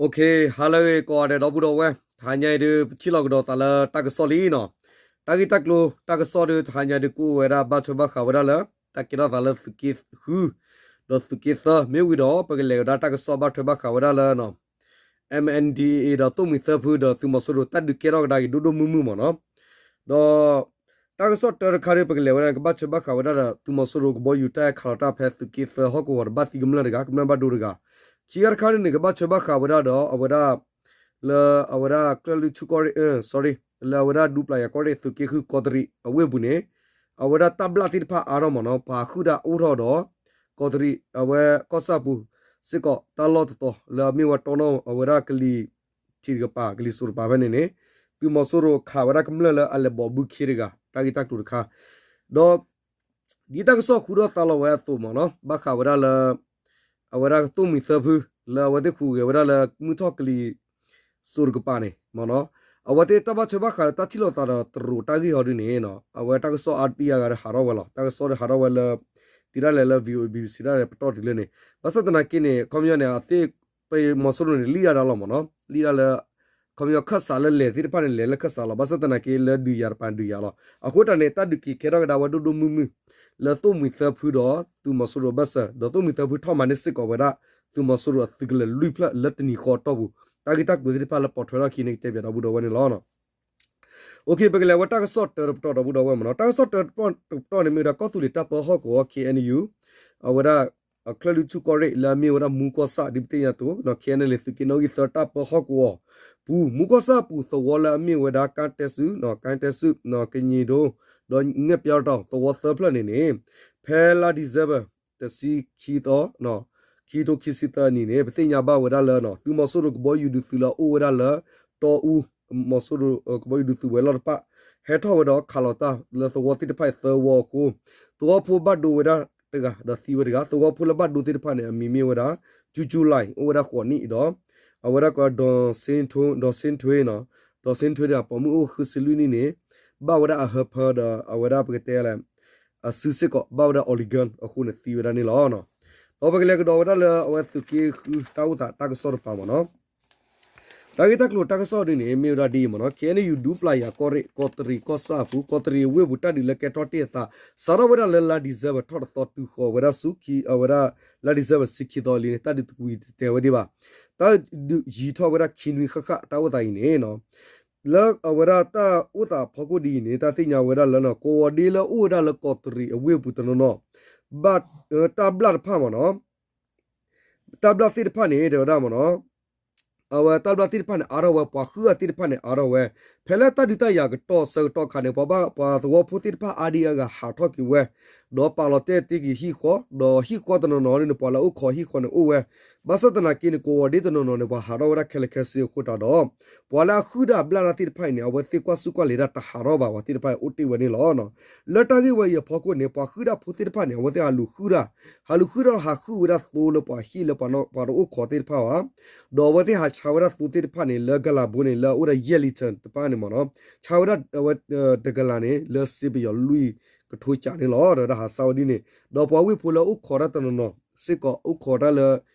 Okay, ဟါလၢအဂ့ၤကိးဂၤဒဲး ဒီပုၢ်ဒီဝဲၢ်, တဟါညါအံၤဒုး ပထံၣ်လိာ်ကဒီးသးလၢတၢ်ကစီၣ်လံနီၤ. တၢ်ဂ့ၢ်တၢ်ကျိၤ တၢ်ကစီၣ်ဒုး တဟါညါဒုး ကအိၣ်ဝဲဒၣ်ဘၣ်ထွဲဘၣ်ဃးဝဲဒၣ်လၢ တၢ်ကဲထီၣ်သးလၢသုးက့ဃု ဒီးသုးက့သၢ မ့ၢ်ဝံၤဒီး ပကလဲၤဝဲဒၣ်တၢ်ကစီၣ်ဘၣ်ထွဲဘၣ်ဃးဝဲဒၣ်လၢ M N D A A ဒီးသိၣ်မှံၤသၢဖုဒီးသုးမီၤစိရိၤ တၢ်ဒုးကဲထီၣ်ကဒါက့ၤဒိၣ်ဒိၣ်မုၢ်မုၢ်မ့ၢ်နီၤ. ဒီးတၢ်ကစီၣ်တၢတခါဒုး ပကလဲၤဝဲဒၣ် ကဘၣ်ထွဲဘၣ်ဃးဝဲဒၣ်ဒီး သုးမီၤစိရိၤကဘီယူၤတၢ်ခးလီၤတၢ်ဖဲသုးက့သၢဟီၣ်ကဝီၤဒီး ဘၣ်သံကမျၢၢ်တဂၤ ကမျၢၢ်ဘၣ်ဒိတဂၤ. ခံခါတခါဒုးန့ၣ် ကဘၣ်ထွဲဘၣ်ဃးဝဲဒၣ်ဒီး အဝဲဒၣ် လၢအဝဲဒၣ်ကျၢၢ်လွံၢ်ထူၣ်ကီၢ်ရ့ၣ် sorry လၢအဝဲဒၣ်ဒူပျၢ်ယၤကီၢ်ရ့ၣ် သုးက့ဃုကီးတရံးအဝ့ၢ်ပူၤန့ၣ် အဝဲဒၣ်တၢ်ဘျၣ်သ့ၣ်တဖၣ်အါထီၣ်မ့ၢ်နီၤ, ပှၤဟုၣ်တၢ်အိၣ်ထီၣ်ဒီး ကီးတရံး အဝဲကီၢ်ဆၣ်ပူၤစ့ၢ်ကီး တၢ်လီၢ်တတီၤလၢအမ့ၢ်ဝဲတီနီၣ် အဝဲဒၣ်ကလံၤထံးတကပၤ ကလံၤစိးတကပၤဖဲန့ၣ်န့ၣ် သုးမီၤစိရိၤခးဝဲဒၣ်ကမျၢၢ်လၢအလဲၤဘိးဘုခ့တဂၤ တၢ်ဂ့ၢ်တၢ်ကျိၤတခါ ဒီး ဒ်တၢ်ကစီၣ်ဃုထီၣ်သါလီၤဝဲအသိးမ့ၢ်နီၤ, ဘၣ်ဃးဝဲဒၣ်လၢ အဝဲဒၣ်သိၣ်မှံၤသၢဖု လၢအဝဲသ့ၣ်ဟူးဂဲၤဝဲဒၣ်လၢမုၢ်ထီၣ်ကလံၤစိးတကပၤန့ၣ်မ့ၢ်နီၤ, အဝဲသ့ၣ်တၢ်ဘၣ်ထွဲဘၣ်ဃးဒီးတၢ်ထံၣ်လိာ်သးဒီးတရူးတၢ်ဂ့ၢ်ဟီဒုးန့ၣ် အဝဲတၢ်ကစီၣ်အါဒံအါဂၤဒီးဟးထီၣ်ဝဲလီၤ. တၢ်ကစီၣ်ဒီးဟးထီၣ်ဝဲလၢ တံၤဒၣ်လဲာ်လၢ V O A B B C ဒၣ်လဲာ်ပတီၢ်တုၤလၢန့ၣ် ဘၣ်ဆၣ်သနာ်က့န့ၣ် ခီပညီန့ၣ် အဝဲသ့ၣ် ပမီၤစိရိၤန့ၣ် လံၣ်ဒၣ်ဒၣ်လီၤမ့ၢ်နီၤ, လံၣ်ဒၣ်လၢ ခီပညီခၢၣ်စးလၢလဲၤသ့ၣ်တဖၣ်န့ၣ် လဲၤလၢခၢၣ်စးလီၤ. ဘၣ်ဆၣ်သနာ်က့လၢဒုးယၤတပၤဒုးယၤလီၤ. အဃိတၢ်န့ၣ် တၢ်ဒုးက့ၤကဲထီၣ်ကဒါဝဲဒိၣ်ဒိၣ်မုၢ်မုၢ် လၢသိၣ်မှံၤသၢဖုဒီးသုးမီၤစိရိၤအဘၢၣ်စၢၤ ဒီးသိၣ်မှံၤသၢဖုထီၣ်မၤန့ၢ်စ့ၢ်ကီးဝဲဒၣ် သုးမီၤစိရိၤအသုးကလၢၤလွံၢ်ဖျၢၣ်လၢတနံၤဃီအတီၢ်ပူၤ တၢ်ဂ့ၢ်တၢ်ကျိၤသ့ၣ်တဖၣ်လၢပိာ်ထွဲထီၣ်ခံန့ၣ် ကတဲဘၣ်ဒီပုၢ်ဒီဝဲၢ်န့ၣ်လီၤ. Okay, ပကလဲၤဝဲတၢ်ကစီၣ်တၢတပတီၢ်ဒီပုၢ်ဒီဝဲၢ်မ့ၢ်နီၤ, တၢ်ကစီၣ်တၢတပတီၢ်န့ၣ် မ့ၢ်ဝဲဒၣ်ကီၢ်သူလ့ၤတၢ်ပၢဟီၣ်ကဝီၤ K N U အဝဲဒၣ် အကျၢၢ်လွံၢ်ထူၣ်ကီၢ်ရ့ၣ်လၢအမ့ၢ်ဝဲဒၣ်မူကီၢ်ဆၣ် ဒ်ပသ့ၣ်ညါအသိး K N L A သုးက့နီၣ်ဂံၢ်သၢတၢ်ပၢဟီၣ်ကဝီၤပူၤ မူကီၢ်ဆၣ်အပူၤသဝီလၢအမ့ၢ်ဝဲဒၣ် ကါတဲစု ကါတဲစု ကညံၤဒိ ဒီးငဲၢ်ပျီတတီၤ သဝီသၢဖျၢၣ်န့ၣ်န့ၣ် ဖဲလါ December တဆံခံသီ ခံကထိခံဆံသၢနံၣ်န့ၣ် ပသ့ၣ်ညါဘၣ်ဝဲဒၣ်လၢ သုးမီၤစိရိၤကဘီယူၤဒုးသုးလၢအအိၣ်ဝဲဒၣ်လၢ တီအူ မီၤစိရိၤကဘီယူၤဒုးသုးဝဲၤလီၢ်တဖၣ် ဟဲထီၣ်ဝဲဒီးခးလီၤတၢ်လၢသဝီသ့ၣ်တဖၣ်အံၤသၢဝီအဃိ သဝီဖိဘၣ်ဒိဝဲဒၣ်တဂၤ ဒီးသံဝဲတဂၤ, သဝီဖိလၢဘၣ်ဒိသ့ၣ်တဖၣ်န့ၣ် အမံၤမ့ၢ်ဝဲဒၣ် ကၠူကၠူလၢ် အိၣ်ဝဲဒၣ်ဃိးနံၣ်ဒီး အဝဲဒၣ်ကီး ဒီးစ့ထွ့ ဒီးစ့ထွ့ ဒီးစ့ထွ့တဂၤ ပိာ်မုၣ်အိၣ်ဃုဆံလွံၢ်နံၣ်န့ၣ် ဘၣ်ဝဲဒၣ်အဟၢဖၢဒီးအဝဲဒၣ်ပကတဲလဲၣ် အစုစ့ၢ်ကီး ဘၣ်ဝဲဒၣ် organ အဃိန့ၣ်သံဝဲဒၣ်န့ၣ်လီၤ. ဒီးပကလဲၤကဒီးဝဲဒၣ်လၢအဝဲသုးက့ဃုတၢ်အိၣ်သးတၢ်ကစီၣ်တပၤမ့ၢ်နီၤ, တၢ်ဂ့ၢ်တၢ်ကျိၤတၢ်ကစီၣ်ဒ်န့ၣ် မ့ၢ်ဝဲဒၣ်ဒ်အံၤမ့ၢ်နီၤ, K N U ဒူပျၢ်ယၤကီၢ်ရ့ၣ် ကီးတရံးကီၢ်ဆၣ်အပူၤ ကီးတရံးအဝ့ၢ်ပူၤတၢ်ဒုးလၢကဲထီၣ်တ့ၢ်အသး စးထီၣ်ဝဲဒၣ်လၢလါ December ထီၣ်တသီတုၤဃီၤဝဲဒၣ်ဆူခံ အဝဲဒၣ် လါ December ဆံခံသီလံန့ၣ် တၢ်ဒုးတကွံာ်တတဲာ်ဝဲဒံးဘၣ်. တၢ်ဒုးယံၤထီၣ်ဝဲဒၣ်ခံနွံဃၣ်ဃၣ် တၢ်အိၣ်သးအံၤန့ၣ် လၢအဝဲဒၣ်တၢ်အိၣ်သးအဖီခိၣ်ဒ်အံၤန့ၣ် တၢ်သ့ၣ်ညါဝဲဒၣ်လၢ ကိးဝီၤဒ့လၢအအိၣ်ဝဲဒၣ်လၢကီးတရံးအဝ့ၢ်ပူၤတနီၤနီၤ ဘၣ် တၢ်ဘျၣ်တဖၣ်မ့ၢ်နီၤ တၢ်ဘျၣ်သ့ၣ်တဖၣ်န့ၣ် တဲဝဲဒၣ်မ့ၢ်နီၤ အဝဲတၢ်ဘျၣ်သ့ၣ်တဖၣ်န့ၣ် အါထီၣ်ဝဲ ပှၤဟုၣ်အသ့ၣ်တဖၣ်န့ၣ် အါထီၣ်ဝဲ ဖဲလၢတၢ်ဒုးတၢ်ယၤကတီၢ်ဆၢကတီၢ်ခါန့ၣ် ပှၤဘၣ်ပှၤသဝီဖိသ့ၣ်တဖၣ်အါဒံအါဂၤဟးထီၣ်က့ၤဝဲ ဒီးပာ်လီၤတဲာ်တ့ၢ်က့ၤဟံၣ်ဃီ ဒီးဟံၣ်ဃီတနီၤနီၤန့ၣ် ပှၤလၢအအိၣ်ခိးဟံၣ်ဃီန့ၣ်အိၣ်ဝဲ ဘၣ်ဆၣ်သနာ်က့န့ၣ် ကိးဝီၤဒ့တနီၤနီၤန့ၣ် ပှၤဟးထီၣ်ဝဲဒၣ်ခဲလၢာ်ခဲဆ့အဃိသတးဒီး ပှၤလၢအဟုၣ်တၢ်ဘျၣ်တၢ်သ့ၣ်တဖၣ်အံၤန့ၣ် အဝဲသ့ၣ်ကွၢ်ဆူၣ်ကွၢ်လဲၤတၢ်တဟးထီၣ်ဘၣ်ပှၤသ့ၣ်တဖၣ်အံၤအိၣ်တ့ၢ်ဝဲန့ၣ်လီၤ. လၢတၢ်ဂ့ၢ်ဝဲအံၤအဖီခိၣ်န့ၣ် ပှၤဟုၣ်တၢ်ဖိသ့ၣ်တဖၣ်န့ၣ် အဝဲသ့ၣ်ဟးလူၤဟုၣ်တၢ် ဟးလူၤဟုၣ်တၢ်ဒီးဟးဟုၣ်ဝဲဒၣ်သိလၢပှၤဟံၣ်လၢပှၤတအိၣ်ခိးသ့ၣ်တဖၣ်ဘၣ် ဒီးအဝဲသ့ၣ်ဟးဆါဝဲဒၣ်သိသ့ၣ်တဖၣ်န့ၣ် လၢကလၤဘိန့ၣ် လၢအအိၣ်ဒီး ယဲၢ်လံထၢၣ် တဖၣ်န့ၣ်မ့ၢ်နီၤ ဆါဝဲဒၣ်အဝဲတကလၤန့ၣ် လၢစ့ပယီၤလွံၢ်ကထိကးန့ၣ်လီၤ. ဒီးဝဲဒၣ်ဟးဆါဝဲဒ်န့ၣ် ဒီးပှၤဝ့ၢ်ဖိလၢအိၣ်ခိးတၢ်တနီၤနီၤစ့ၢ်ကီး အိၣ်ခိးတၢ်လၢ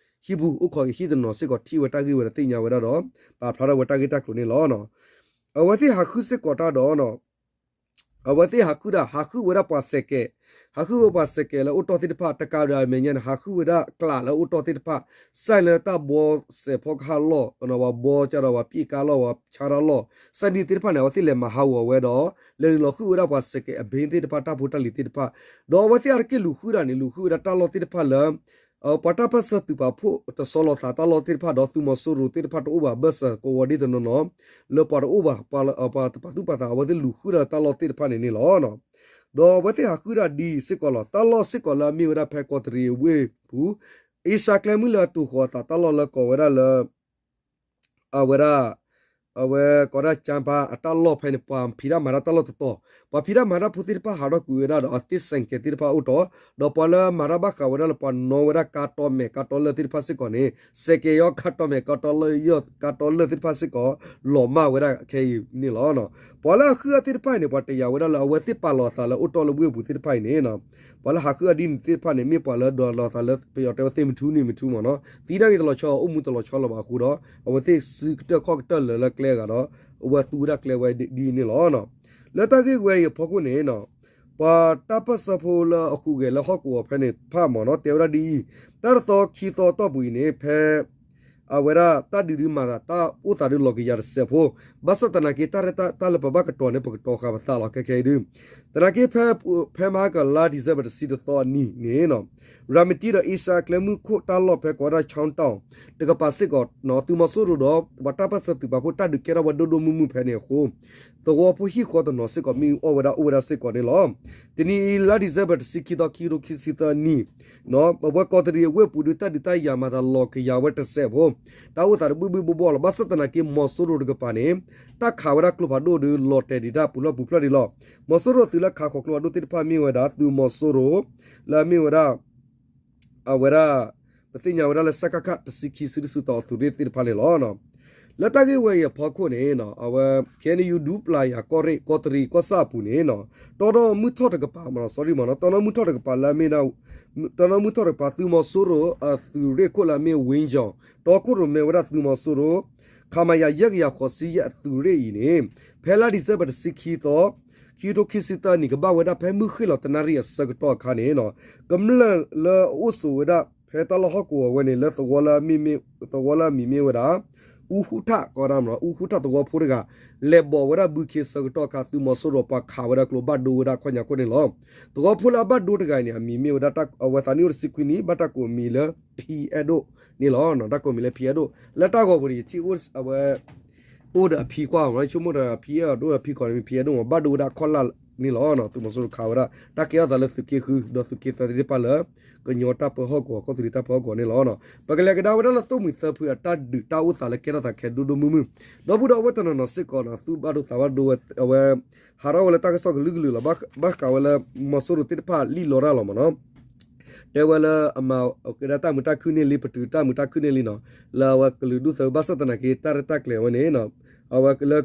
ဟံၣ်ပူၤ အိၣ်ခိးက့ၤဟံၣ်တနီၤစ့ၢ်ကီး ထံၣ်ဝဲတၢ်ဂ့ၢ်ဝဲဒီးသ့ၣ်ညါဝဲဒၣ်ဒီး ပာ်ဖျါထီၣ်ဝဲတၢ်ဂ့ၢ်တၢ်ကျိၤန့ၣ်လီၤ. အဝဲသ့ၣ်ဟးဃုစ့ၢ်ကီးတၢ်ဒီး အဝဲသ့ၣ်ဟးဃုတၢ် ဟးဃုဝဲဒၣ်ပှၤစဲးကဲး ဟးဃုဝဲပှၤစဲးကဲးလၢအိၣ်တီၢ်သ့ၣ်တဖၣ် တကးဒံးအမဲာ်ညါန့ၣ် ဟးဃုဝဲဒၣ်ကျးလၢအိၣ်တီၢ်သ့ၣ်တဖၣ် စဲးလၢတၢ်ဘှီစဲးဖီကဟၣ်လီၢ် ပှၤဘှီကဒီးပှၤပံၣ်ကါလီၢ် ပှၤဆါတၢ်လီၢ် စဲးန့ၣ်သ့ၣ်တဖၣ်န့ၣ် အဝဲသ့ၣ်လဲၤမၤဟးဂီၤဝဲဒီး လဲၤနုာ်လီၤဃုဝဲဒၣ်ပှၤစဲးကဲးအဘ့သ့ၣ်တဖၣ် တၢ်ဖိတၢ်လံၤသ့ၣ်တဖၣ် ဒီးအဝဲသ့ၣ်အါတက့ၢ်လူၤဃုတၢ်န့ၣ် လူၤဃုဝဲဒၣ်တၢ်လီၢ်သ့ၣ်တဖၣ်လၢ ပှၤတၢ်ပၢၢ်ဆၢသုးပာ်ဖှိၣ်တဆီလီၤသးတၢ်လီၢ်သ့ၣ်တဖၣ်ဒီးသုးမီၤစိရိၤသ့ၣ်တဖၣ်တအိၣ်ဘၣ်ဘၢၣ်စၢၤ ကိးဝီၤဒ့တနီၤနီၤ လၢပှၤတအိၣ်ဘၣ် ပှၤတပာ်သူၣ်ပာ်သး အဝဲသ့ၣ်လူၤဃုတၢ်လၢတၢ်လီၢ်သ့ၣ်တဖၣ်န့ၣ်န့ၣ်လီၤ. ဒီးအဝဲသ့ၣ်ဟးဃုတၢ်ဒ်အံၤစ့ၢ်ကီးလီၤ. တၢ်လီၢ်စ့ၢ်ကီးလၢအမ့ၢ်ဝဲဒၣ်ဖဲကီးတရံးအဝ့ၢ်ပူၤ အ့ရှါကျဲမုၢ်လၢအတိၤဃီၤအသးတၢ်လီၢ်လၢကိးဝဲဒၣ်လၢ အဝဲဒၣ် အဝဲကိးဒၣ်ကၠါပၤအတၢ်လီၢ်ဖဲန့ၣ် ပှၤဖံးတၢ်မၤတၢ်တၢ်လီၢ်တတီၤ, ပှၤဖံးတၢ်မၤတၢ်ဖိသ့ၣ်တဖၣ်ဟးထီၣ်ကွံာ်ဝဲဒၣ်ဒီးအသ့ၣ်စဲၣ်ကဲၤသ့ၣ်တဖၣ်အိၣ်တီၤ, ဒီးပှၤလၢမၤတၢ်ဘၣ်ဃးဝဲဒၣ်လၢပှၤနီၣ်ဝဲဒၣ်ကါတီမဲာ်ကါတီလၢၢ်သ့ၣ်တဖၣ်စ့ၢ်ကီးန့ၣ် စဲၣ်ကဲၤယီၣ်ကါတီမဲာ်ကါတီလၢၢ်ယီၣ်ကါတီလၢၢ်သ့ၣ်တဖၣ်စ့ၢ်ကီး လီၤမၢ်ဝဲဒၣ်ခဲအံၤန့ၣ်လီၤ. ပှၤလၢအဃုအီၤသ့ၣ်တဖၣ်အံၤန့ၣ် ပှၤတယာ်ဝဲဒၣ်လၢအဝဲသ့ၣ်ပာ်လီၤအသးလၢအိၣ်တီၢ်လၢဝ့ၢ်အပူၤသ့ၣ်တဖၣ်အံၤန့ၣ် ပှၤလၢဟးဃုအီၤဒ်န့ၣ်သ့ၣ်တဖၣ်န့ၣ် မ့ၢ်ပှၤလၢဒိးလီၤသးလၢပယီၤတဲဝဲသ့ၣ်မထူန့ၣ်မထူမ့ၢ်နီၤ, သံဒၣ်ဂ့ၤတလီၤဆီ အိၣ်မူတလီၤဆီလီၤဘၣ်အဃိဒီး အဝဲသ့ၣ်စုကတၢၢ်ခီၣ်ကတၢၢ်လၢာ်လၢကျဲအဂၤဒီး အဝဲသူဝဲဒၣ်ကျဲဝဲဒ်အံၤန့ၣ်လီၤ. လၢတၢ်ဂ့ၢ်ဝဲအံၤအဖီခိၣ်န့ၣ် ပှၤတၢ်ပၢၢ်ဆၢဖိလၢအဟူးဂဲၤလၢဟီၣ်ကဝီၤဖဲန့ၣ်တဖၣ်မ့ၢ်နီၤ တဲဝဲဒၣ်ဒ်အံၤ, တၢ်တသီခံသီအတီၢ်ပူၤအံၤန့ၣ် ဖဲ အဝဲဒၣ်တၢ်ဒုးဒုးမၤသး တၢ်အိၣ်သးဒုးလီၤကယၤတစဲးဖိ, ဘၣ်ဆၣ်သနာ်က့ တၢ်ရဲၣ်တၢ်လၢပဘၣ်ကတီၤန့ၣ် ပကတီၤဃာ်ပသးလီၤ ခဲခဲအံၤဒုး, သနာ်က့ ဖဲမဟါကလါ December တဆံတသီအနံၤန့ၣ် ရၤမတံဒီးအ့ရှါအကျဲမုၢ်ခိၣ်တၢ်လီၢ်ဖဲကိးဝဲဒၣ် Changtao တကပၤစ့ၢ်ကီး သုးမီၤစိရိၤဒီး ပှၤတၢ်ပၢၢ်ဆၢသုးပာ်ဖှိၣ်တၢ်ဒုးကဲထီၣ်ဝဲဒိၣ်ဒိၣ်မုၢ်မုၢ်ဖဲန့ၣ်အဃိ သဝီဖိဟံၣ်ဃီတနီၤစ့ၢ်ကီး မ့ၣ်အူအီၣ်ဝဲဒၣ်အိၣ်ဝဲဒၣ်စ့ၢ်ကီးန့ၣ်လီၤ. တနံၤအံၤ လါ December တဆံခံသီ ခံကထိခံဆံသၢနံၣ် အဝဲကီးတရံးအဝ့ၢ်ပူၤဒုး တၢ်ဒုးတၢ်ယၤမၤသးလီၤကယၤဝဲတစဲးဖိ, တၢ်အိၣ်သးတဘှံၣ်ဘှံၣ်ဘှီၣ်ဘှီၣ်လီၤ. ဘၣ်ဆၣ်သနာ်က့ မီၤစိရိၤတကပၤန့ၣ် တၢ်ခးဝဲဒၣ်ကျိဖးဒိၣ်ဒီး လီၤတဲာ်ဒံးတၢ်ပူၤဖျၢၣ်ပူၤဖျၢၣ်ဒံးလီၤ. မီၤစိရိၤသုးလၢခးဃီၤကျိဖးဒိၣ်သ့ၣ်တဖၣ်မ့ၢ်ဝဲဒၣ် သုးမီၤစိရိၤ လၢအမ့ၢ်ဝဲဒၣ် အဝဲဒၣ် ပသ့ၣ်ညါဝဲဒၣ်လၢ စကခ တဆံခံ စုဒုၣ်စုတီၤအသုးရ့ၣ်သ့ၣ်တဖၣ်န့ၣ်လီၤ. လၢတၢ်ဂ့ၢ်ဝဲအံၤအဖီခိၣ်န့ၣ် အဝဲ ခ့ၣ်အဲၣ်ယူၣ် ဒူပျၤယၤ ကီၢ်ရ့ၣ် ကီးတရံး ကီၢ်ဆၣ်အပူၤန့ၣ် တီဒီမုၢ်ထီၣ်တကပၤ မ့ၢ်နီၤ sorry မ့ၢ်နီၤ တီဒီမုၢ်ထီၣ်တကပၤလၢအမ့ၢ် တီဒီမုၢ်ထီၣ်တကပၤ သုးမီၤစိရိၤအသုးရ့ၣ်ခိၣ်လၢအမ့ၢ် ဝ့ၣ်ယီၤ တီခိၣ်ရိၣ်မဲဝဲဒၣ်သုးမီၤစိရိၤ ခမရ ယဲၢ်ကယၤဃိးဆံယဲၢ်အသုးရ့ၣ်အံၤန့ၣ် ဖဲလါ December တဆံခံသီ ခံကထိခံဆံသၢနံၣ် ကဘၣ်ဝဲဒၣ်ဖဲမုၢ်ဃ့ၢ်လီၤတနၣ်ရံၣ်အဆၢကတီၢ်အခါန့ၣ် ကမျၢၢ်လၢအအိၣ်ဆိးဝဲဒၣ် ဖဲတၢ်လီၢ်ဟီၣ်ကဝီၤဝဲန့ၣ် လၢသဝီလၢအမံၤမ့ၢ်ဝဲဒၣ် အူဟူထၣ် ကီးဒၣ်မ့ၢ်နီၤ အူဟူထၣ်သဝီဖိတဂၤ လဲၤဘိးဝဲဒၣ်ဘုခ့ဆၢကတီၢ်အခါ သုးမီၤစိရိၤပှၤခးဝဲဒၣ်ကျိဘၣ်ဒိဝဲဒၣ်ခီၣ်ညါခိၣ်န့ၣ်လီၤ. သဝီဖိလၢအဘၣ်ဒိတဂၤအံၤန့ၣ် အမံၤမ့ၢ်ဝဲဒၣ် အဝဲသးနံၣ်အိၣ်တဆံခွံနံၣ် ဘၣ်တၢ်ကိးအမံၤလၢ ဖံအဲၣ်ဒိၣ်န့ၣ်လီၤ. တၢ်ကိးအမံၤလၢဖံအဲၣ်ဒိၣ် လၢတၢ်ဂီၤပူၤန့ၣ် ယထံၣ်အဝဲ အိၣ်ဒီးအဖံကွၢ်မ့ၢ်နီၤ ဆိကမိၣ်ဒီးဖံအဲၣ်ဒိၣ်ဒီးဖံခီန့ၣ် ဖံအဲၣ်ဒိၣ်မ့ၢ် ဘၣ်ဒိဝဲဒၣ်ခီၣ်လာ်န့ၣ်လီၤ. သုးမီၤစိရိၤခးဝဲဒၣ် တၢ်ကဲထီၣ်သးလၢသုးက့ဃု ဒီးသုးက့သၢသ့ၣ်တဖၣ်လၢ ကညီတၢ်ပၢဟီၣ်ကဝီၤ ကီၢ်သူလ့ၤတၢ်ပၢဟီၣ်ကဝီၤန့ၣ်လီၤ. ပကလဲၤကဒါဝဲဒၣ်လၢသိၣ်မှံၤသၢဖုအတၢ်ဒုးတၢ်အိၣ်သးလၢကဲထီၣ်သးခဲဒိၣ်ဒိၣ်မုၢ်မုၢ် ဒီပုၢ်ဒီဝဲၢ်တနီၤနီၤစ့ၢ်ကီးနီၤ သူၣ်ဘၣ်ဒိသးဘၣ်ဒိဝဲ အဝဲ ဟးထီၣ်ဝဲလၢတၢ်ကစီၣ်ကလုာ်ကလုာ်လီၤ. ဘၣ်ဃးဝဲလၢ မီၤစိရိၤသ့ၣ်တဖၣ်လံၣ်လီၤတၢ်လီၤမ့ၢ်နီၤ တဲဝဲလၢအမၤကဒါတၢ်မုာ်တၢ်ခုၣ်န့ၢ်လံ ပတုာ်တၢ်မုာ်တၢ်ခုၣ်န့ၢ်လံနီၤ လၢအဝဲကလုာ်ဒူၣ်သၢဖု ဘၣ်ဆၣ်သနာ်က့ တၢ်ရဲၣ်တၢ်ကျဲၤဝဲန့ၣ် အဝဲလၢ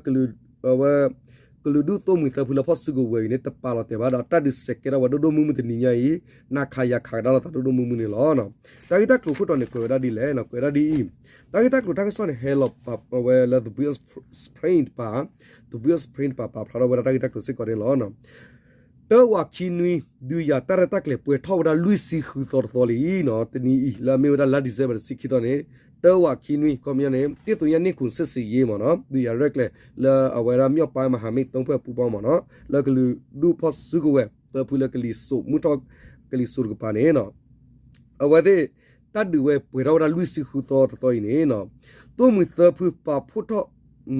အဝဲ ကလုာ်ဒူၣ်သိၣ်မှံၤသၢဖုလၢဖီၣ်စုကဝဲၤအံၤန့ၣ် တပာ်လီၤတဲာ်ဘၣ်ဒီး တၢ်ဒုးစဲးကဲထီၣ်ဝဲဒိၣ်ဒိၣ်မုၢ်မုၢ်တနံၤညါအံၤ နခးယၤခးကဒါလိာ်သးဒိၣ်ဒိၣ်မုၢ်မုၢ်န့ၣ်လီၤ. တၢ်ဂ့ၢ်တၢ်ကျိၤခိၣ်တီန့ၣ် ကွဲးဝဲဒၣ်ဒ်လဲၣ်နီၤ ကွဲးဝဲဒၣ်ဒ်အံၤ တၢ်ဂ့ၢ်တၢ်ကျိၤတၢ်ကစီၣ်န့ၣ် ဟဲလီၤပာ်ဝဲလၢ The Viewers Spring တပၤ The Viewers Spring တပၤ ပာ်ဖျါထီၣ်ဝဲဒၣ်တၢ်ဂ့ၢ်တၢ်ကျိၤစ့ၢ်ကီးန့ၣ်လီၤ. တၢဝးခံနွံ ဒုးယၤတၢ်ရဲၣ်တၢ်ကျဲၤပှဲၤထီၣ်ဝဲဒၣ်လွံၢ်ဆံဃုသီတသီလံနီၤ တနံၤအံၤ လၢအမ့ၢ်ဝဲဒၣ်လါ December တဆံခံသီန့ၣ် တၢဝးခံနွံ ခီပညီန့ၣ် တစ်သုည နှစ်ခုနှစ် စစ်ဆင်ရေး မ့ၢ်နီၤ ဒုးယၤရဲၣ်ကျဲၤ လၢအဝဲဒၣ် မြောက်ပိုင်းမဟာမိတ်သုံးဖွဲ့ပူးပေါင်း မ့ၢ်နီၤ လၢကလုာ်ဒူၣ်ဖီၣ်စုကဝဲၤ သၢဖုလၢကလံၤစိးမုၢ်ထီၣ် ကလံၤစိးတကပၤန့ၣ်နီၤ အဝဲသ့ၣ် တၢ်ဒုးဝဲပှဲၤထီၣ်ဝဲဒၣ်လွံၢ်ဆံဃုသီတသီအံၤန့ၣ်နီၤ သိၣ်မှံၤသၢဖုပာ်ဖှိၣ်ထီၣ်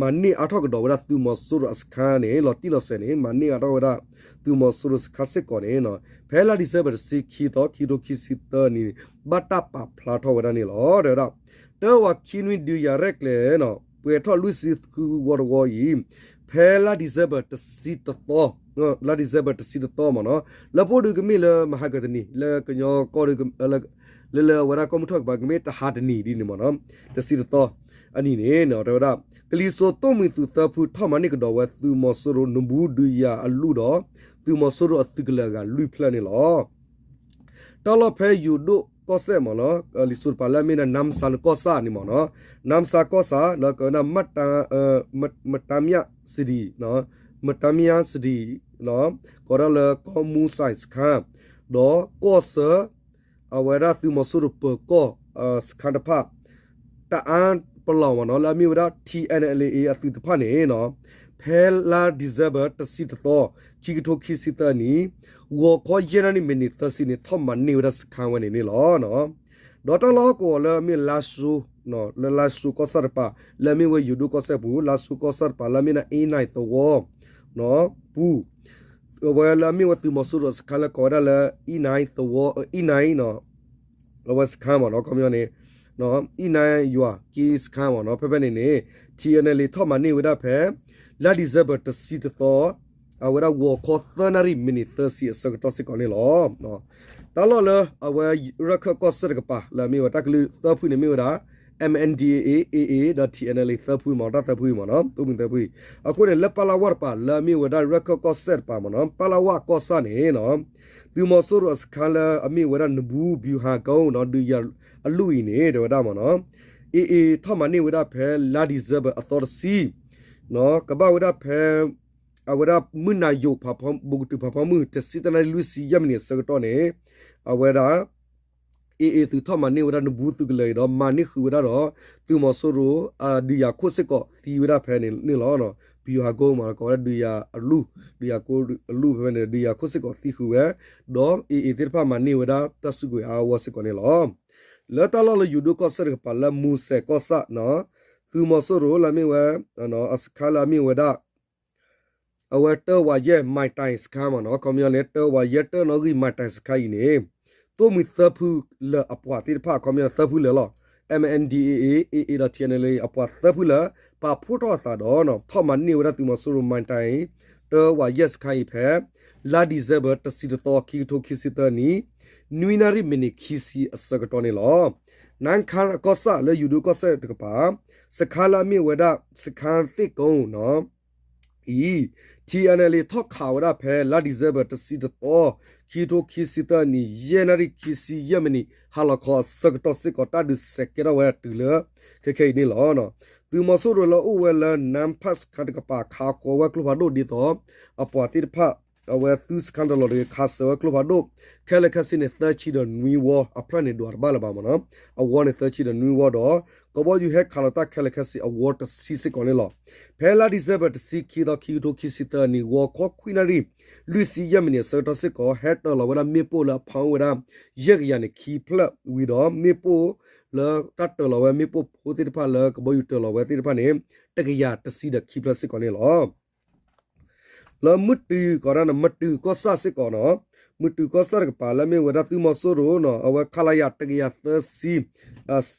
မၤန့ၢ်အါထီၣ်ကဒီးဝဲဒၣ်သုးမီၤစိရိၤအစခါန့ၣ် လီၤတံၢ်လီၤဆဲးန့ၣ် မၤန့ၢ်အါထီၣ်ဝဲဒၣ် သုးမီၤစိရိၤစခါစ့ၢ်ကီးန့ၣ်နီၤ ဖဲလါ December တဆံခံသီ ခံကထိခံဆံသၢနံၣ်န့ၣ် ဘၣ်တၢ်ပာ်ဖျါထီၣ်ဝဲဒၣ်န့ၣ်လီၤ. တဲဝဲဒၣ် တၢဝးခံနွံ ဒုးယၤရဲၣ်ကျဲၤနီၤ ပှဲၤထီၣ်လွံၢ်ဆံဃုဝီတဝီအံၤ ဖဲလါ December တဆံတသီ လါ December တဆံတသီမ့ၢ်နီၤ လၢပအိၣ်ဒုးကမ့ၢ်လၢမဟါကတနံၤ လၢကညီကီၢ်ဒုး လၢလၢအဝဲဒၣ်ကီၢ်မုၢ်ထီၣ်ကပၤ ကမ့ၢ်တဟါတနံၤဒ်န့ၣ်မ့ၢ်နီၤ တဆံတသီ အနံၤန့ၣ် တဲဝဲဒၣ် ကလံၤစိးသိၣ်မှံၤသုးသၢဖုထီၣ်မၤန့ၢ်ကဒီးဝဲသုးမီၤစိရိၤနဘူးဒုးယၤအလုၢ်ဒီး သုးမီၤစိရိၤအသုးကလၢၤအဂၤလွံၢ်ဖျၢၣ်န့ၣ်လီၤ. တၢ်လီၢ်ဖဲယိၤဒိၣ်ကီၢ်စဲၣ်မ့ၢ်နီၤ လံာ်စိတပၤလၢအမ့ၢ်ဒၣ် နါမဆါကီၢ်ဆၣ်န့ၣ်မ့ၢ်နီၤ နါမဆါကီၢ်ဆၣ် လၢကဝဲဒၣ် မတါမၠၣ်စဒံ မတါမၠၣ်စဒံ ကိးဒၣ်လၢကီၢ်မူစဲးစခါ ဒီးကီၢ်ဆၢ အဝဲဒၣ်သုးမီၤစိရိၤပၢၤကီၢ်စခါတဖၣ် တအါပလီၢ်မ့ၢ်နီၤ လၢအမ့ၢ်ဝဲဒၣ် ထံၣ်အဲၣ်အဲၣ်လ်အ့ အသုးတဖၣ်န့ၣ်နီၤ ဖဲလါ December တဆံတသီ ခံကထိခံဆံသၢနံၣ် ဂီၤခီယဲၢ်နၣ်ရံၣ်မံးနံးသၢဆံန့ၣ် ထီၣ်မၤန့ၢ်ဝဲဒၣ်စခါဝဲန့ၣ်န့ၣ်လီၤ. ဒီးတၢ်လီၢ်ဟီၣ်ကဝီၤလၢအမ့ၢ်လါၡိ လၢလါၡိကီၢ်ဆၣ်တပၤ လၢအမ့ၢ်ဝဲယိၤဒိၣ်ကီၢ်စဲၣ်ပူၤ လါၡိကီၢ်ဆၣ်တပၤ လၢအမ့ၢ်ဒၣ်အ့ၣ်နၢၣ်သဝီ ပူၤ အဝဲလၢအမ့ၢ်ဝဲသုးမီၤစိရိၤစခါလၢကိးဝဲဒၣ်လၢ အ့ၣ်နၢၣ်သဝီ အ့ၣ်နၢၣ် အဝဲစခါမ့ၢ်နီၤ ခီပညီန့ၣ် အ့ၣ်နၢၣ်ယွၤက့စခါမ့ၢ်နီၤ ဖဲဖဲန့ၣ်န့ၣ် ထံၣ်အဲၣ်နဲၣ်လံ ထီၣ်မၤန့ၢ်ဝဲဒၣ်ဖဲ လါဒံၣ်စဲဘၢၣ်တဆံတသီ အဝဲဒၣ်ဂီၤခီသၢနၣ်ရံၣ်မံးနံးသၢဆံအဆၢကတီၢ်စ့ၢ်ကီးန့ၣ်လီၤ. တၢ်လီၢ်လၢအဝဲရၢၢ်ခၢၣ်ကီၢ်စဲၣ်တကပၤ လၢအမ့ၢ်ဝဲတၢ်ကလုာ်သၢဖုန့ၣ်မ့ၢ်ဝဲဒၣ် M N D A A, A A ဒီး T N L A သၢဖုမ့ၢ် တၢ်သၢဖုအံၤမ့ၢ်နီၤ, သိၣ်မှံၤသၢဖုအံၤ. အဃိန့ၣ် လၢပၢ်လၢ်ဝၣ်တပၤ လၢအမ့ၢ်ဝဲဒၣ်ရၢၢ်ခၢၣ်ကီၢ်စဲၣ်တပၤမ့ၢ်နီၤ, ပၢ်လၢ်ဝၣ်ကီၢ်ဆၣ်န့ၣ်နီၤ သုးမီၤစိရိၤအစခါလၢအမ့ၢ်ဝဲဒၣ်နဘူး ဗျူဟာကုန်း နီၤ ဒုးယၤအလူၢ်အံၤန့ၣ် တဲဝဲဒၣ်မ့ၢ်နီၤ AA ထီၣ်မၤန့ၢ်ဝဲဒၣ်ဖဲလါဒံၣ်စဲဘၢၣ်အသီတဆံ ကဘၣ်ဝဲဒၣ်ဖဲ အဝဲဒၣ်မုၢ်နၤယိာ် ဘူးကတုၤဖးဖီမုၢ် တဆံတနၣ်ရံၣ်လွံၢ်ဆံယဲၢ်မံးနံးအဆၢကတီၢ်န့ၣ် အဝဲဒၣ် AA သုးထီၣ်မၤန့ၢ်ဝဲဒၣ်နဘူးသုးကလၢၤအံၤဒီး မၤန့ၢ်ဃုာ်ဝဲဒၣ်ဒီး သုးမီၤစိရိၤ ဒုးယၤခိၣ်စ့ၢ်ကီးသံဝဲဒၣ်ဖဲန့ၣ်န့ၣ်လီၤ. ဗျူဟာကုန်း မ့ၢ်ကိးဝဲဒၣ်ဒုးယၤအလူၢ်, ဒုးယၤကိအလူၢ်ဖဲန့ၣ် ဒုးယၤခိၣ်စ့ၢ်ကီးသံဃုာ်ဝဲ, ဒီး AA သ့ၣ်တဖၣ်မၤန့ၢ်ဝဲဒၣ်တၢ်စုကဝဲၤအါအါဂီၢ်ဂီၢ်စ့ၢ်ကီးန့ၣ်လီၤ. လၢတၢ်လီၢ်လၢယိၤဒိၣ်ကီၢ်စဲၣ်တကပၤလၢမူစဲးကီၢ်ဆၣ်နီၤ သုးမီၤစိရိၤလၢအမ့ၢ်ဝဲ အစခါလၢအမ့ၢ်ဝဲဒၣ် အဝဲတၢဝးယဲၢ် မံးတံး စခါမ့ၢ်နီၤ, ခီပညီန့ၣ် တၢဝးယဲၢ်တၢနီၣ်ဂံၢ် မံးတံး စခါအံၤန့ၣ် သိၣ်မှံၤသၢဖုလၢာ်အပှၤသ့ၣ်တဖၣ် ခီပညီန့ၣ် သၢဖုလၢာ်လီၤ. M N D A A, A A ဒီး T N L A အပှၤသၢဖုလၢာ် ပာ်ဖှိၣ်ထီၣ်အသးဒီး ထီၣ်မၤန့ၢ်ဝဲဒၣ်သုးမီၤစိရိၤ မံးတံး တၢဝးယဲၢ်စခါအံၤဖဲ လါဒံၣ်စဲဘၢၣ်တဆံတသီ ခံကထိခံဆံသၢနံၣ် နွံနၣ်ရံၣ်မံးနံးခံဆံအဆၢကတီၢ်န့ၣ်လီၤ. နါခါကီၢ်ဆၣ်လၢယိၤဒိၣ်ကီၢ်စဲၣ်တကပၤ စခါလၢအမ့ၢ်ဝဲဒၣ် စခါသ့ၣ်ကိနီၤ အံၤ T N L A ထီၣ်ခးဝဲဒၣ်ဖဲလါဒံၣ်စဲဘၢၣ်တဆံတသီ ခံကထိခံဆံသၢနံၣ် ယဲၢ်နၣ်ရံၣ်ခံဆံယဲၢ်မံးနံး ဟါလီၤခီအဆၢကတီၢ်စ့ၢ်ကီး တၢ်ဒုးစဲးကဲထီၣ်ဝဲတုၤလၢ ခဲခဲအံၤန့ၣ်လီၤ. သုးမီၤစိရိၤလၢအအိၣ်ဝဲလၢ နါဖး စခါတကပၤ ခးဃီၤဝဲကျိဖးဒိၣ်ဒ်သိး အပှၤသ့ၣ်တဖၣ် အဝဲသုးစခါတလီၢ်တဂ့ၤ ခးစၢၤဝဲကျိဖးဒိၣ် ခဲလၢာ်ခဲဆ့န့ၣ် သၢဆံဒီးနွံဝီ အဖျၢၣ်န့ၣ်ဒွးတဘၣ်လၢၤဘၣ်မ့ၢ်နီၤ, အဝီန့ၣ်သၢဆံဒီးနွံဝီဒီး ကဘီယူၤဟဲခးလီၤတၢ်ခဲလၢာ်ခဲဆ့အဝီတဆံစ့ၢ်ကီးန့ၣ်လီၤ. ဖဲလါဒံၣ်စဲဘၢၣ်တဆံခံသီ ခံကထိခံဆံသၢနံၣ် ဂီၤခီခွံနၣ်ရံၣ် လွံၢ်ဆံယဲၢ်မံးနံးအဆၢကတီၢ်စ့ၢ်ကီး ဟဲတၢၤလီၤဝဲဒၣ်မ့ၣ်ပိၢ်လၢအဖးအိၣ်ဝဲဒၣ် ယဲၢ်ကယၤန့ၣ်ခံဖျၢၣ်ဝံၤဒီး မ့ၣ်ပိၢ်လၢတၢ်တၢၤလီၤဝဲမ့ၣ်ပိၢ်ဖိသ့ၣ်တဖၣ်လၢကဘီယူၤတၢၤလီၤဝဲသ့ၣ်တဖၣ်န့ၣ် တကယၤတဆံဒီးခံဖျၢၣ်စ့ၢ်ကီးန့ၣ်လီၤ. လၢမုၢ်တုၤ ကီးဒၣ်န့ၣ် မုၢ်တုၤကီၢ်ဆၣ်စ့ၢ်ကီးနီၤ, မုၢ်တုၤကီၢ်ဆၣ်တကပၤလၢအမ့ၢ်ဝဲဒၣ်သုးမီၤစိရိၤနီၤ အဝဲ ခလရ တကယၤသၢဆံ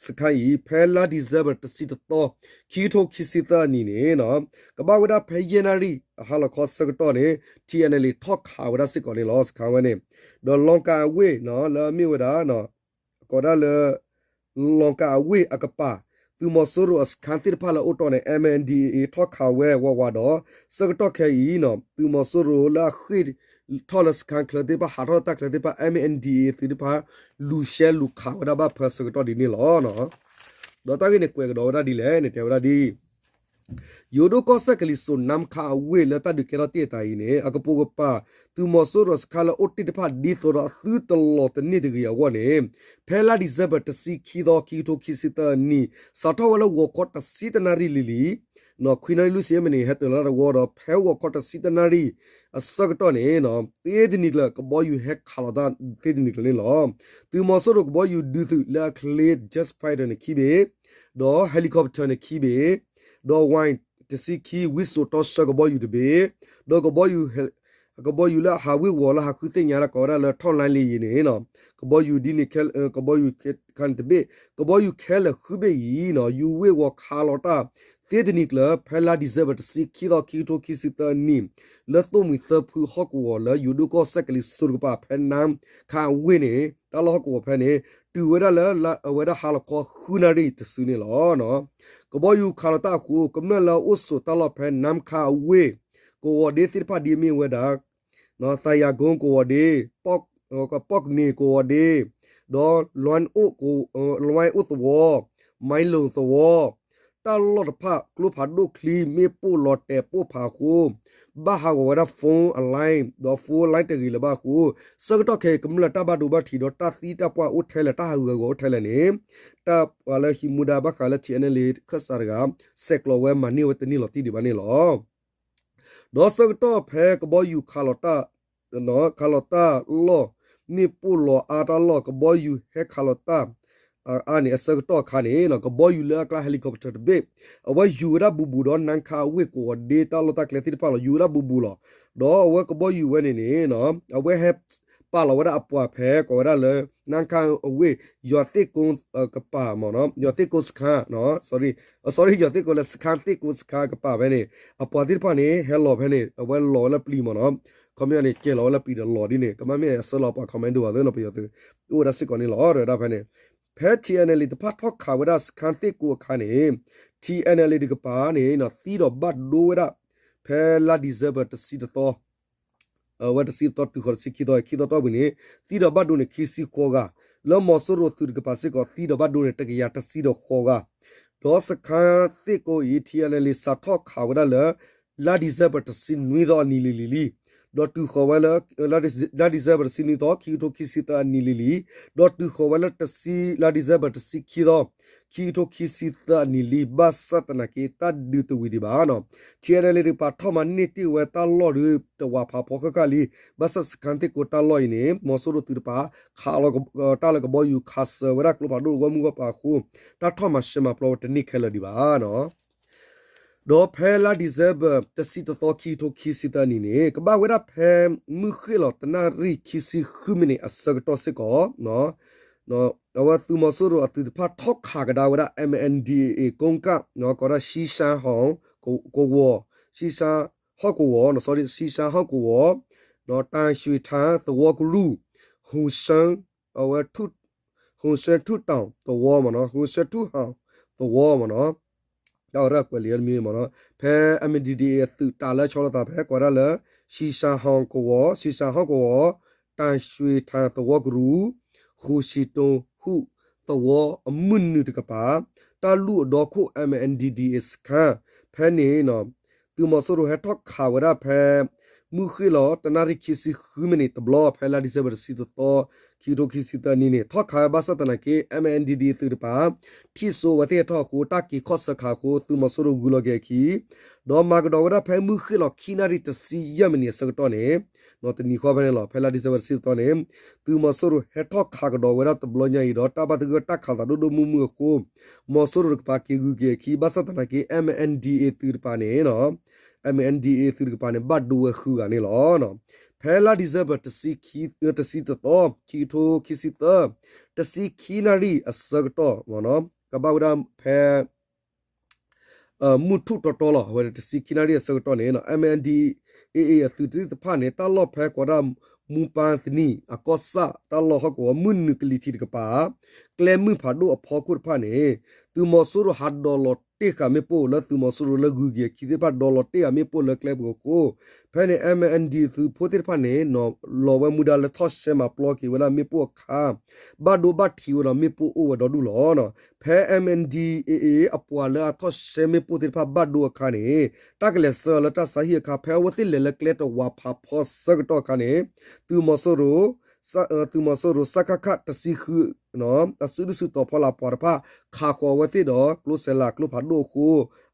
စခါအံၤ ဖဲလါဒံၣ်စဲဘၢၣ်တဆံတသီ ခံကထိခံဆံသၢနံၣ်န့ၣ်နီၤ ကဘၣ်ဝဲဒၣ်ဖဲယဲၢ်နၣ်ရံၣ်အဟါလီၤခီဆၢကတီၢ်န့ၣ် T N L A ထီၣ်ခးဝဲဒၣ်စ့ၢ်ကီးန့ၣ်လီၤ စခါဝဲန့ၣ်, ဒီးလီၤကၤအဝ့ၢ်နီၤ လၢအမ့ၢ်ဝဲဒၣ် ကိးဒၣ်လၢ လီၤကၤအဝ့ၢ်အကပၤ သုးမီၤစိရိၤအစခါသ့ၣ်တဖၣ်လၢအအိၣ်တီၢ်န့ၣ် M N D A A ထီၣ်ခးဝဲဝးဝးဒီး ဆၢကတီၢ်ခဲအံၤနီၤ သုးမီၤစိရိၤလၢအဃ့ၢ်ထီၣ်လၢစခါချၢသ့ၣ်တဖၣ် ဟးထီၣ်တၢ်ချၢသ့ၣ်တဖၣ် M N D A A သုးသ့ၣ်တဖၣ် လူၤရှဲလူၤခးဝဲဒၣ်ဘၣ်ဖဲဆၢကတီၢ်ဒ်န့ၣ်လီၤ. ဒီးတၢ်ဂ့ၢ်န့ၣ်ကွဲးကဒီးဝဲဒၣ်ဒ်လဲၣ်န့ၣ် တဲဝဲဒၣ်ဒ် ယိၤဒိၣ်ကီၢ်စဲၣ်ကလံၤစိး နါခါအဝ့ၢ်လၢတၢ်ဒုးကဲထီၣ်တ့ၢ်အသးအံၤန့ၣ် အကပိာ်ကပၤ သုးမီၤစိရိၤစခါလၢအိၣ်တ့ၢ်တဖၣ်ဒ်သိးဒီးအသုတလီၤတန့ၢ်တဂ့ၤအဂီၢ်န့ၣ် ဖဲလါဒံၣ်စဲဘၢၣ်တဆံခံသီ ခံကထိခံဆံသၢနံၣ် စးထီၣ်ဝဲလၢဂီၤခီတဆံတနၣ်ရံၣ်လံၤလံၤ ခွံနၣ်ရံၣ်လွံၢ်ဆံမံးနံး ဟဲတၢၤလီၤတၢ်တဝီဒီး ဖဲဂီၤခီတဆံတနၣ်ရံၣ်အဆၢကတီၢ်န့ၣ် သ့တနံၤကျၢၤ ကဘီယူၤဟဲခးလီၤတၢ်သ့တနံၤကျၢၤန့ၣ်လီၤ. သုးမီၤစိရိၤကဘီယူၤဒုးသုးလၢအချ့ jet fighter န့ၣ်ခံဘ့ၣ် ဒီး helicopter န့ၣ်ခံဘ့ၣ် ဒီး Y တဆံခံ ဝံစိာ်တီဆှၢကဘီယူၤတဘ့ၣ် ဒီး ကဘီယူၤလၢအဟးဝ့ၤဝီၤလၢဟးဃုသ့ၣ်ညါလၢကိးဝဲဒၣ်လၢ ထောက်လှမ်းလေယာဉ် န့ၣ် ကဘီယူၤဒ်န့ၣ် ကဘီယူၤခါန့ၣ်တဘ့ၣ် ကဘီယူၤခဲလၢာ်ဃုဘ့ၣ်အံၤ ယူၤဝ့ၤဝီၤခးလီၤတၢ် သ့တနံၤကျၢၤ ဖဲလါဒံၣ်စဲဘၢၣ်တဆံခံသီ ခံကထိခံဆံသၢနံၣ် လၢသိၣ်မှံၤသၢဖုဟီၣ်ကဝီၤလၢယိၤဒိၣ်ကီၢ်စဲၣ်ကလံၤစိးတကပၤ ဖဲနါခါအဝ့ၢ်န့ၣ် တၢ်လီၢ်ဟီၣ်ကဝီၤဖဲန့ၣ် တုၤဝဲဒၣ်လၢအဝဲဒၣ်ဟါလီၤခီဃုနၣ်ရံၣ်တစုန့ၣ်လီၤ. ကဘီယူၤခးလီၤတၢ်အဃိ ကမျၢၢ်လၢအအိၣ်ဆိးတၢ်လီၢ်ဖဲနါခါအဝ့ၢ် ကဝီၤဒ့သ့ၣ်တဖၣ်ဒ်အမ့ၢ်ဝဲဒၣ် သးယၤကိကဝီၤဒ့ ပီၣ်ကန့ၢ်ကဝီၤဒ့ ဒီး လွဲအိၣ်သဝီ မံလိာ်သဝီ တၢ်လီၢ်တဖၣ် ကျိဖးဒိၣ်ချံ မ့ၣ်ပိၢ်လီၤတဲာ်ပိၢ်ဖးအဃိ ဘၣ်ဟးဂီၤဝဲဒၣ် phone အ line ဒီး phone line တဂ့ၤလၢၤဘၣ်အဃိ ဆၢကတီၢ်ခဲအံၤ ကမျၢၢ်တၢ်ဘၣ်ဒိဘၣ်ထံးဒီးတၢ်သံတၢ်ပှၢ်အိၣ်ထဲလဲၣ် တၢ်ဟးဂူာ်ဟးဂီၤအိၣ်ထဲလဲၣ်န့ၣ် တၢ်ပှၤလၢဟံးမူဒါဘၣ်ဃးလၢ T N L A ခၢၣ်စးတဂၤ ဆဲးကျိးဝဲမၤန့ၢ်ဝဲတန့ၢ်လီၤတံၢ်ဒံးဘၣ်န့ၣ်လီၤ. ဒီးဆၢကတီၢ်ဖဲကဘီယူၤခးလီၤတၢ် ခးလီၤတၢ်လီၢ် မ့ၣ်ပိၢ်လီၤအါတၢ်လီၢ် ကဘီယူၤဟဲခးလီၤတၢ် အါန့ၣ် အဆၢကတီၢ်အခါန့ၣ် ကဘီယူၤလၢအကျါ helicopter တဘ့ၣ် အဝဲယူၤဝဲဒၣ်ဘူးဘူးဒီး နါခါအဝ့ၢ်ကဝီၤဒ့တၢ်လီၢ်တၢ်ကျဲသ့ၣ်တဖၣ်လီၤ ယူၤဝဲဒၣ်ဘူးဘူးလီၤ. ဒီးအဝဲကဘီယူၤဝဲန့ၣ်န့ၣ် အဝဲဟဲ ပာ်လီၤဝဲဒၣ်အပှၤဖဲ ကိးဝဲဒၣ်လၢ နါခါအဝ့ၢ် ယွၤသ့ၣ်ကိကပၤမ့ၢ်နီၤ, ယွၤသ့ၣ်ကိစခါ, sorry, ယွၤသ့ၣ်ကိလၢစခါသ့ၣ်ကိစခါကပၤဖဲန့ၣ် အပှၤသ့ၣ်တဖၣ်န့ၣ် ဟဲလီၤဖဲန့ၣ် အဝဲလီၤဝဲလၢပျံၤမ့ၢ်နီၤ, ခီပညီန့ၣ် ကဲလီၤဝဲလၢပျံၤဒီးလီၤဒ်န့ၣ် ကဘၣ်မ့ၢ်အဆၢလီၤပှၤ commando ဘၣ်သ့ၣ်နီၤ ပယီၤသုး အိၣ်ဝဲဒၣ်စ့ၢ်ကီးန့ၣ်လီၤ တဲဝဲဒၣ်ဖဲန့ၣ် ဖဲ TNLA တဖၣ်ထီၣ်ခးဝဲဒၣ်စခါသ့ၣ်ကိအခါန့ၣ် TNLA တကပၤန့ၣ် သံဒီးဘၣ်ဒိဝဲဒၣ် ဖဲလါ December တဆံတသီ အဝဲတဆံတသီတုၤဃီၤတဆံခံသီ ခံသီတီၢ်ပူၤန့ၣ် သံဒီးဘၣ်ဒိန့ၣ် ခံဆံဃိးဂၤ, လၢမီၤစိရိၤသုးတကပၤစ့ၢ်ကီး သံဒီးဘၣ်ဒိန့ၣ် တကယၤတဆံဒီးဃိးဂၤ, ဒီးစခါသ့ၣ်ကိအံၤ TNLA စးထီၣ်ခးဝဲဒၣ်လၢ လါ December တဆံနွံသီအနံၤလံၤလံၤလံ, ဒီးတုၤဃီၤဝဲလၢ လါ December တဆံနွံသီ ခံကထိခံဆံသၢအနံၤလံၤလံၤ, ဒီးတုၤဃီၤဝဲလၢတဆံ လါ December တဆံခံသီ ခံကထိခံဆံသၢအနံၤလံၤ ဘၣ်ဆၣ်သနာ်က့ တၢ်ဒုးတဝံၤဒံးဘၣ်နီၤ, TNLA တကပၤထီၣ်မၤန့ၢ်တ့ၢ်ဝဲတၢ်လီၢ်ဒီး တဝးဖးဖီဃၣ်ဃၣ်လံ, ဘၣ်ဆၣ်စခါသ့ၣ်ကိတၢ်လီၢ်အံၤန့ၣ် မီၤစိရိၤသုးတကပၤ ခးလီၤတၢ်လၢကဘီယူၤ ခးစၢၤဝဲဒၣ်ကျိဖးဒိၣ်ဂီၢ်မုၢ်ဂီၢ်ပၤအဃိ တၢ်ထီၣ်မၤရှဲမၤပျီဝဲတန့ၢ်ခဲလၢာ်ဒံးဘၣ်နီၤ. ဒီးဖဲလါ December တဆံတသီ ခံကထိခံဆံသၢနံၤန့ၣ် ကဘၣ်ဝဲဒၣ်ဖဲ မုၢ်ဃ့ၢ်လီၤတနၣ်ရံၣ်ခံဆံဃုမံးနံးအဆၢကတီၢ်စ့ၢ်ကီး အဝဲသုးမီၤစိရိၤအသုးတဖၣ်ထီၣ်ခးကဒါဝဲဒၣ် MNDAA ကိကၣ် ကိးဒၣ် ရှံရှါဟီၣ်ကဝီၤ, ရှံရှါဟီၣ်ကဝီၤ, sorry ရှံရှါဟီၣ်ကဝီၤ, တၢ်ရွှ့ထၣ် သဝီကရူၢ်, ဟူးဆှၢ အဝဲ ဟူးဆှဲထူၣ်တီၤသဝီမ့ၢ်နီၤ, ဟူးဆှဲထူၣ်ဟီၣ်သဝီမ့ၢ်နီၤ, တၢ်ဝဲဒၣ်ကွဲးလံာ်မ့ၢ်မ့ၢ်နီၤ, ဖဲ MNDAA အသုးတၢ်လၢဆီလီၤသးဖဲ ကိးဒၣ်လၢ ရှံရှါဟီၣ်ကဝီၤ, ရှံရှါဟီၣ်ကဝီၤ, တၢ်ရွှ့ထၣ်သဝီကရူၢ်, ဃူးဆံတိဟူၣ်သဝီအမုၢ်နုာ်တကပၤ, တၢ်လူၢ်အဒီခိၣ် MNDAA စခါ, ဖဲန့ၣ် သုးမီၤစိရိၤဟဲထီၣ်ခးဝဲဒၣ်ဖဲ မုၢ်ဃ့ၢ်လီၤတနၣ်ရံၣ်ခံဆံဃုမံးနံးတဘျီ ဖဲလါ December တဆံတသီ ခံကထိခံဆံသၢနံၤန့ၣ် ထီၣ်ခးဝဲဘၣ်ဆၣ်သနာ်က့ MNDAA သုးတကပၤ ထံၣ်စိဝဲသ့ၣ်ဟဲထီၣ်အဃိ တၢ်က့ၤခီၣ်ဆၢခးအဃိ သုးမီၤစိရိၤဂုၤလီၤက့ၤအခံ ဒီးမၤကဒီးဝဲဒၣ်ဖဲမုၢ်ဃ့ၢ်လီၤခံနၣ်ရံၣ်တဆံယဲၢ်မံးနံးအဆၢကတီၢ်န့ၣ် တနံၤဃီဖဲန့ၣ်လီၤ ဖဲလါ December တဆံတသီန့ၣ် သုးမီၤစိရိၤဟဲထီၣ်ခးကဒီးဝဲဒၣ်တဘျီညါအံၤဒီး တၢ်ဘၣ်သဂၢၢ်တၢ်ခးသးဒိၣ်ဒိၣ်မုၢ်မုၢ်အဃိ မီၤစိရိၤတကပၤက့ၤဂုၤက့ၤအခံ ဘၣ်ဆၣ်သနာ်က့ MNDAA သုးတကပၤန့ၣ် MNDAA သုးတကပၤန့ၣ် ဘၣ်ဒိဝဲဃုဂၤန့ၣ်လီၤ. ဖဲလါ December တဆံ, တဆံတသီ ခံကထိခံဆံသၢ တဆံခံနၣ်ရံၣ်အဆၢကတီၢ် ကဘၣ်ဝဲဒၣ်ဖဲ မုၢ်ထူၣ်တီတီလီၤ. အဝဲန့ၣ် တဆံခံနၣ်ရံၣ်အဆၢကတီၢ်န့ၣ် MNDAA အသုးသ့ၣ်တဖၣ်န့ၣ် တၢ်လီၢ်ဖဲကိးဒၣ် မူပၢ်သနံၣ် အကီၢ်ဆၣ် တၢ်လီၢ်ဟီၣ်ကဝီၤ မုၢ်နုာ်ကလံၤထံးတကပၤ ကျဲမုၢ်ဖးဒိၣ်အဖီခိၣ်တဖၣ်န့ၣ် သုးမီၤစိရိၤဟးဒိးလီၤတ့ၢ်ဃာ်မ့ၣ်ပိၢ်လၢသုးမီၤစိရိၤလၢဂုၤက့ၤအခံသ့ၣ်တဖၣ် ဒိးလီၤတ့ၢ်ဃာ်မ့ၣ်ပိၢ်လၢကျဲပူၤအဃိ ဖဲန့ၣ် MNDAA သုးဖိသ့ၣ်တဖၣ်န့ၣ် လီၤဝဲမူဒါလၢထီၣ်ရှဲမၤပျီက့ၤဝဲဒၣ်မ့ၣ်ပိၢ်အခါ ဘၣ်ဒိဘၣ်ထံးဝဲဒီးမ့ၣ်ပိၢ်အိၣ်ဝဲဒီဒူၣ်လီၤ. ဖဲ MNDAA အပှၤလၢအထီၣ်ရှဲမ့ၣ်ပိၢ်သ့ၣ်တဖၣ်ဘၣ်ဒိအခါန့ၣ် တၢ်ကလဲၤဆှၢလၢတၢ်ဆါဟံၣ်အခါ ဖဲအဝဲသ့ၣ်လဲၤလၢကျဲတဝးဖးဖီဆၢကတီၢ်အခါန့ၣ် သုးမီၤစိရိၤ သုးမီၤစိရိၤ စကခ တဆံဃု သုးဒုးစုတီၤဖီလာ်ပှၤတဖၣ် ခးဃီၤအဝဲသ့ၣ်ဒီး ကျိစဲးလးကျိဖးဒိၣ်အဃိ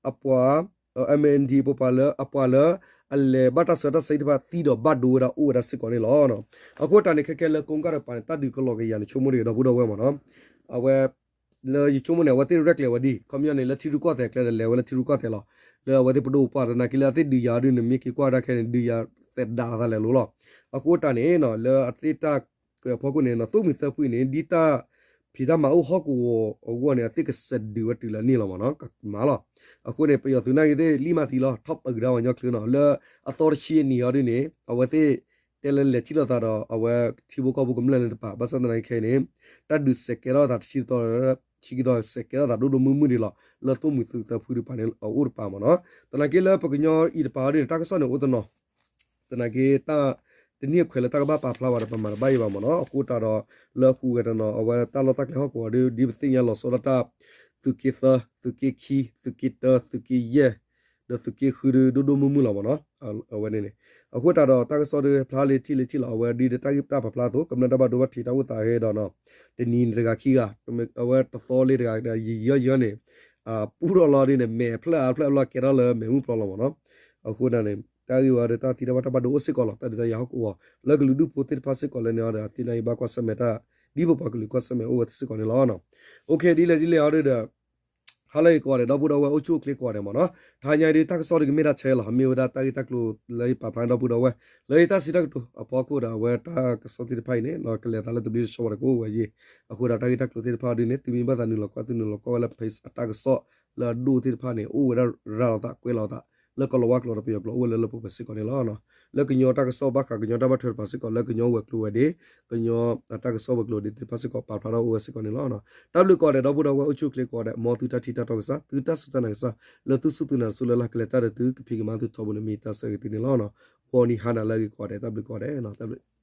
အပှၤ MNDAA ပပှၤလၢအပှၤလၢ အလဲၤဘၣ်တၢ်ဆှၢတၢ်ဆါဟံၣ်တဖၣ် သံဒီးဘၣ်ဒိဝဲဒၣ်အိၣ်ဝဲဒၣ်စ့ၢ်ကီးန့ၣ်လီၤ. အဃိတၢ်န့ၣ် ခဲခဲလၢကိးကၢ်တကပၤန့ၣ် တၢ်ဒုးကလီၤကယၤန့ၣ် ဆိကမိၣ်တဂ့ၤဒီပုၢ်ဒီဝဲၢ်မ့ၢ်နီၤ အဝဲ လၢယဆိကမိၣ်န့ၣ် အဝဲသ့ၣ်ရဲၣ်ကျဲၤဝဲဒ် ခီပညီန့ၣ် လၢထံရူၢ်ကီၢ်သဲးကျဲဒီးလဲၤဝဲလၢထံရူၢ်ကီၢ်သဲးလီၤ. လၢအဝဲသ့ၣ်ပဒိၣ်ပပှၢ်သနာ်က့လၢအသ့ၣ်ဒုးယၤဒ်န့ၣ် မ့ၢ်က့ၤကွၢ်ဒၣ်ခဲန့ၣ် ဒုးယၤသဲးဒၣ်သးလဲၤလိၤလီၤ. အဃိတၢ်န့ၣ် လၢအသ့ၣ်တၢ်ကွဲးအဖီခိၣ်န့ၣ် သိၣ်မှံၤသၢဖုအံၤန့ၣ် ဒ်တၢ်ဖံးတၢ်မၤအိၣ်ဟီၣ်ကဝီၤအဂီၢ်န့ၣ် အသ့ၣ်ကစဲးဒုးဝဲတုၤလၢန့ၣ်လီၤမ့ၢ်နီၤ ကမၤလီၤ. အဃိန့ၣ် ပယီၤသုးနာ်က့ၤသ့ၣ် လံၣ်မၤသံလီၤ ထီၣ်ပာ်ကဒါဝဲညီချုးနီၤ လၢအသီတဆံအနံၤအီၤဒ်န့ၣ် အဝဲသ့ၣ် တဲလၢလဲၤထံၣ်လိာ်သးဒီး အဝဲထံဖိကီၢ်ဖိကမျၢၢ်လၢတပၤ ဘၣ်ဆၣ်သနာ်က့ခဲအံၤန့ၣ် တၢ်ဒုးစဲးကဲထီၣ်သးတဆံသီ ဆံခံသီ စဲးကဲထီၣ်သးဒိၣ်ဒိၣ်မုၢ်မုၢ်ဒံးလီၤ လၢသိၣ်မှံၤသုးသၢဖုတပၤန့ၣ် အအိၣ်တပၤမ့ၢ်နီၤ သနာ်က့လၢပကညီအံၤတပၤအီၤဒ်န့ၣ် တၢ်ကစီၣ်န့ၣ်အိၣ်တနီၤ သနာ်က့ တၢ်တနံၣ်အခွဲးလၢတၢ်ကဘၣ်ပာ်ဖျါဝဲဒီး ပမၤတဘၣ်အံၤဘၣ်မ့ၢ်နီၤ အဃိတၢ်ဒီး လၢအဃုဂဲၤတနီၤ အဝဲတၢ်လီၢ်တၢ်ကျဲဟီၣ်ကဝီၤဒီး ဒ်ပသ့ၣ်ညါလီၤဆီဒၣ်တၢ် သုးက့သၢ သုးက့ခံ သုးက့တၢ သုးက့ယဲၢ် ဒီးသုးက့ဃုဒုး ဒိၣ်ဒိၣ်မုၢ်မုၢ်လီၤမ့ၢ်နီၤ အဝဲန့ၣ်န့ၣ် အဃိတၢ်ဒီးတၢ်ကစီၣ်ဒုးဖျါလံထံၣ်လံထံၣ်လီၤ အဝဲဒ်ဒီးတၢ်ဂံၢ်တၢ်ပာ်ဖျါအသိး ကမျၢၢ်တၢ်ဘၣ်ဒိဘၣ်ထံးတၢ်အိၣ်သးဟဲဒီးနီၤ တနံၤတဂၤခံဂၤ အဝဲတသီလၢတဂၤ ယံာ်ယံာ်ယံာ်န့ၣ် ပူထီၣ်လီၤဒ်န့ၣ် မဲာ်ဖျၢၣ်အါဖျၢၣ်အဘျီကဲထီၣ်လၢမဲာ်မုၢ်ပျီလီၤမ့ၢ်နီၤ အဃိန့ၣ် တၢ်ဂ့ၢ်ဝဲဒီးတၢ်သံတၢ်ဘၣ်တၢ်ဘၣ်ဒိအိၣ်စ့ၢ်ကီးလီၤ တၢ်ဒုးတၢ်ယၤဟီၣ်ကဝီၤ လၢကလုာ်ဒူၣ်ဖိသ့ၣ်တဖၣ်စ့ၢ်ကီးလၢန့ၣ်အီၤဒီး အသ့ၣ်ညါအံၤဘၣ်ကွၢ်ဆၢၣ်မဲာ်တၢ် ဒ်ပပှၤကလုာ်ကွၢ်ဆၢၣ်မဲာ်အိၣ်ဝဲစ့ၢ်ကီးန့ၣ်လီၤ. ဒ်လဲၣ်ဒ်လဲၣ်အီၤဒီး ဟါလၢအဂ့ၤကိးဂၤဒဲး ဒီပုၢ်ဒီဝဲၢ် အိၣ်ဆူၣ်အိၣ်ချ့ကိးဂၤဒဲးမ့ၢ်နီၤ, တဟါညါအံၤဒုး တၢ်ကစီၣ်ဒုးကမ့ၢ်တၢ်ဆဲးလီၤ, မ့ၢ်ဝဲဒၣ်တၢ်ဂ့ၢ်တၢ်ကျိၤလၢယပာ်ဖျါဒီပုၢ်ဒီဝဲၢ် လၢယတၢ်စံးတၢ်ကတိၤအဖီခိၣ်ဒီး အဝဲတၢ်ကစီၣ်သ့ၣ်တဖၣ်အံၤန့ၣ် ကလဲၤသးလၢသဘျ့တဆီဘၣ်ဒီးကအိၣ်ဝဲယ့ၢ်, အဃိဒီးတၢ်ဂ့ၢ်တၢ်ကျိၤသ့ၣ်တဖၣ်ဒုးန့ၣ် သုမ့ၢ်ဘၣ်သးနုာ်လီၤကွၢ် သုနုာ်လီၤကွၢ်ဝဲလၢ page အတၢ်ကစီၣ်လၢအဒိၣ်သ့ၣ်တဖၣ်န့ၣ် အိၣ်ဝဲဒၣ်ရၤလီၤသးကွဲးလီၤသး လၢကိၤလၤဝါကျိာ်ဒီးပယီၤကျိာ် အိၣ်ဝဲလၢလၢပှဲၤပှဲၤစ့ၢ်ကီးန့ၣ်လီၤ. လၢကညီတၢ်ကစီၣ်ဘၣ်ဃးကညီတၢ်ဘၣ်ထွဲတဖၣ်စ့ၢ်ကီး လၢကညီဝဲၤကျိၤဝဲၤဒ့ ကညီတၢ်ကစီၣ်ဝဲၤကျိၤဝဲၤဒ့သ့ၣ်တဖၣ်စ့ၢ်ကီး ပာ်ဖျါထီၣ်အိၣ်ဝဲစ့ၢ်ကီးန့ၣ်လီၤ. တၢ်ဘျုးကိးဂၤဒဲး ဒီပုၢ်ဒီဝဲၢ် အိၣ်ဆူၣ်အိၣ်ချ့ကိးဂၤဒဲး မ်သုတၢ်ထံၣ်တၢ်တီကစၢ် သုတၢ်စူၢ်တၢ်နာ်ကစၢ် လၢသုစူၢ်သုနာ်တစိၤလၢလၢ်ကလဲၤတၢ်ဒီးသုကဖံးကမၤသုထီဘိန့ၣ် မ့ၢ်တၢ်ဆၢဂ့ၤသုန့ၣ်လီၤ. ဂီၤနံၤဟါနၤလၢအဂ့ၤကိးဂၤဒဲး တၢ်ဘျုးကိးဂၤဒဲး တၢ်ဘျုး